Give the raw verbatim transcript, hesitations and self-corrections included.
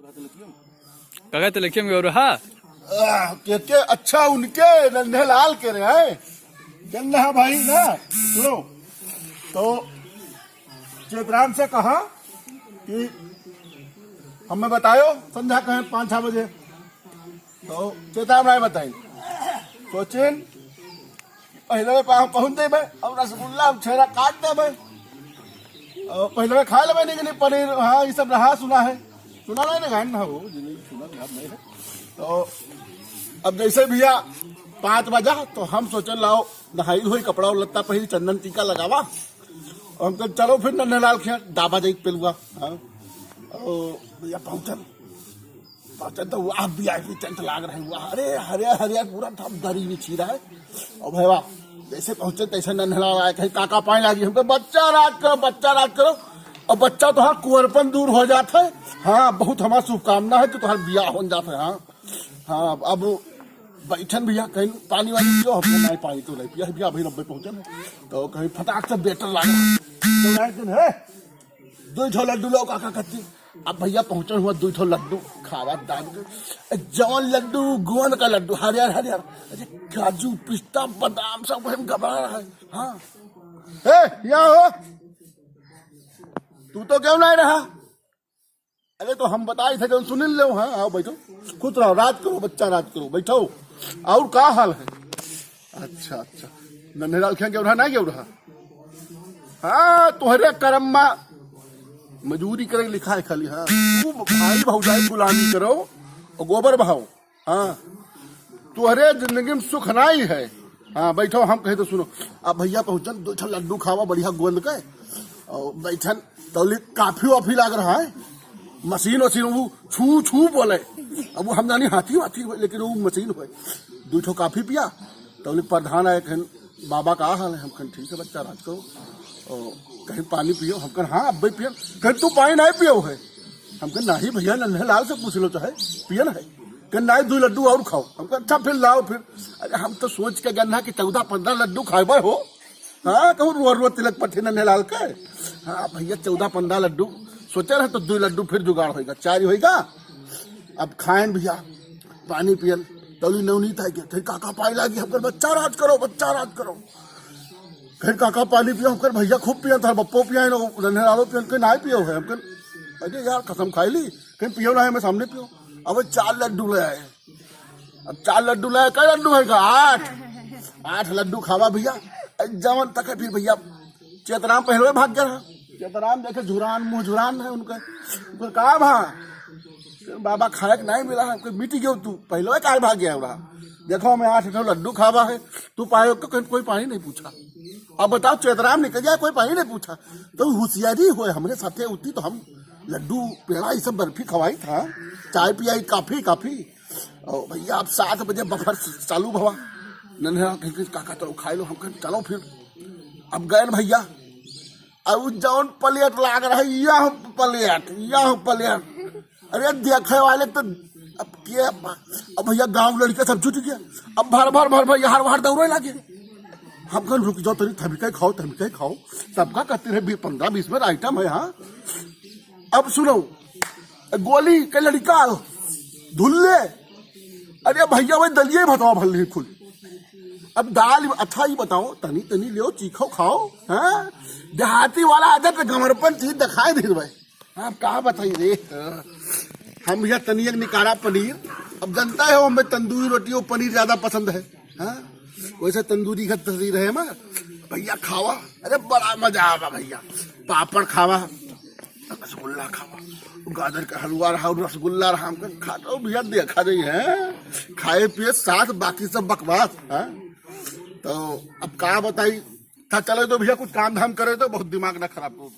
काका, तिलकिया में गौरहा? आह, के, के, अच्छा, उनके नन्हे लाल के रहे हैं। गन्ना भाई ना, सुनो, तो चेतराम से कहा कि हमें बतायो, संध्या कहें पाँच छः बजे। तो चेतराम राय बताई। सोचिन, पहले में पा-, पहुँच देबे और रसगुल्ला और छेना काट देबे। और पहले में खा लेबे नहीं कि नहीं पनीर, हाँ, ये सब रहा सुना है। सुना नहीं ना, गायन ना हो, जिन्हें सुना याद नहीं है। तो अब जैसे भैया पाँच बजा, तो हम सोचे लाओ नहाई धोई, कपड़ा और लत्ता पहिरी, चंदन टीका लगावा। और हम कहे, "चलो फिर नन्हे लाल खेत डाबा जाई पेलुआ।" हाँ। ओ, भैया पहुँचल। पहुँचल तो वाह, वी आई पी टेंट लाग रहे, वाह, अरे हरियर हरियर पूरा था, दरी बिछी रहे। और भैया जैसे पहुँचे तैसे नन्हे लाल आए, कहीं काका पाए लागी, हमको, "बच्चा राज करो, बच्चा राज करो।" और बच्चा तो हाँ कुंवरपन दूर हो जात है। हाँ, बहुत हमार शुभकामना है, तो तोहार बियाह हो जात है। हाँ, हाँ, अब बैठन भैया, कहीं पानी वानी पियो, हमने नहीं पानी तो नहीं पिया है भैया, अभी नब्बे पहुँचन है, तो कहीं फटाक से बेटर लाग। तो एक दिन है, दो ठो लड्डू लो काका कत्ती। अब भैया पहुँचन हुआ, दो ठो लड्डू खावा दाब के, जवन लड्डू गोंद का लड्डू, हरियर हरियर, अरे काजू पिस्ता बादाम सब हम घबरा रहा है। हाँ, ए, यहाँ हो, तू तो क्यों नहीं रहा? अरे तो हम बताई थे जौन सुनिल लेव, हाँ, आओ बैठो, खुश रहो, राज करो बच्चा, राज करो, बैठो। और का हाल है? अच्छा, अच्छा, नन्हे लाल खें गेवरा ना गेवरा? हाँ, तोहरे करम मा मजूरी करे लिखा है खाली। हाँ, तू भाई भौजाई गुलामी करो और गोबर बहाओ। हाँ, तोहरे जिंदगी में सुख नाई है। हाँ, बैठो, हम कहे तो सुनो। अब भैया पहुँचन, दो ठो लड्डू खावा बढ़िया गोंद के, और बैठन तौली काफी वाफी लाग रहा है, मशीन वशीन वो छू छू बोले। अब वो हम जानी हाथी वाथी हो, लेकिन वो मशीन हो। दो ठो काफी पिया, तौली प्रधान आए, कहन, "बाबा का हाल है?" हम कहन, "ठीक है बच्चा, राज करो।" और कहीं पानी पियो, हम कहन, "हाँ अब्बे पियन।" कहन, "तू पानी नहीं पियो है?" हम कहे, "नहीं भैया, नन्हे लाल से पूछ लो चाहे, पियन है।" कहे, "नहीं, दो लड्डू और खाओ।" हम कहे, "अच्छा, फिर लाओ फिर।" अरे, हम तो सोच के गन्ना कि चौदह पन्द्रह लड्डू खाए हो। हाँ, कहूँ रुआ रुआ तिलक पथे नन्हे लाल के। हाँ भैया, चौदह पन्द्रह लड्डू सोचे रहे, तो दो लड्डू फिर जुगाड़ होइगा, चार होइगा। अब खाएन भैया, पानी पियन, तौली नवनीत आ गया, "कहीं काका पाए लागी?" हम कहे, "बच्चा राज करो, बच्चा राज करो।" कहीं काका पानी पियो, हम कहे, "भैया खूब पियन, थार बप्पो पिया है, नन्हे लालो पियन।" कहीं, "नहीं पियो है।" हम कहे, "अरे यार, कसम खाई ली।" कहीं, "पियो ना है, मैं सामने पियो।" अब चार लड्डू ले आए। अब चार लड्डू ले आए, कै लड्डू है का? आठ। आठ लड्डू खावा भैया, जवन तक है। फिर भैया चेतराम पहले भाग गया। चेतराम देखे झुरान, मुँह झुरान है उनका। उनका का भा? फिर बाबा खाए के नहीं मिला है, कोई मिट गयो तू, पहले काहे भाग गया रहा? देखो, हमें आठ ठो लड्डू खावा है, तू पायो तो कहीं कोई पानी नहीं पूछा। अब बताओ, चेतराम निकल जाए, कोई पानी नहीं पूछा। तो होशियारी होए हमरे साथे उतनी, तो हम लड्डू, पेड़ा, ये सब बर्फी खवाई था, चाय पियाई, काफी, काफी। और भैया, अब सात बजे बफर चालू भवा, नन्हे कहीं, कहीं, "काका, चलो खाई लो।" हम कहे, "चलो फिर।" अब गए न भैया, अब उ जौन प्लेट लाग रहा है, यह प्लेट, यह प्लेट। अरे देखे वाले तो अब के, अब भैया गाँव लड़के सब जुट गया। अब भर भर भर भर यहाँ वहाँ दौड़े लगे। हम कहन, "रुक जाओ, तनी थमिका खाओ, थमिका खाओ।" सबका कहते रहे, "बीस, पन्द्रह बीस में आइटम है यहाँ।" अब सुनो, गोली के लड़का धुल्ले, अरे भैया, वही दलिये भतवा भर ली खुल। अब दाल, अच्छा ही बताओ, तनी तनी लियो, चीखो, खाओ, हाँ? देहाती वाला आदत, गमरपन चीज दिखाई दे भाई। आप का बताई रे? हम भैया तनियक निकारा पनीर। अब जनता है, हमें तंदूरी रोटी और पनीर ज्यादा पसंद है। हाँ? वैसे तंदूरी का तस्वीर है हमारा। भैया खावा, अरे बड़ा मजा आवा भैया। पापड़ खावा, रसगुल्ला खावा, गाजर का हलवा रहा और रसगुल्ला रहा, हमको खाता हूँ भैया, देखा नहीं है। खाए पिए साथ, बाकी सब बकवास। हाँ? तो अब का बताई, था चले तो भैया कुछ काम धाम करे तो बहुत दिमाग ना खराब हो।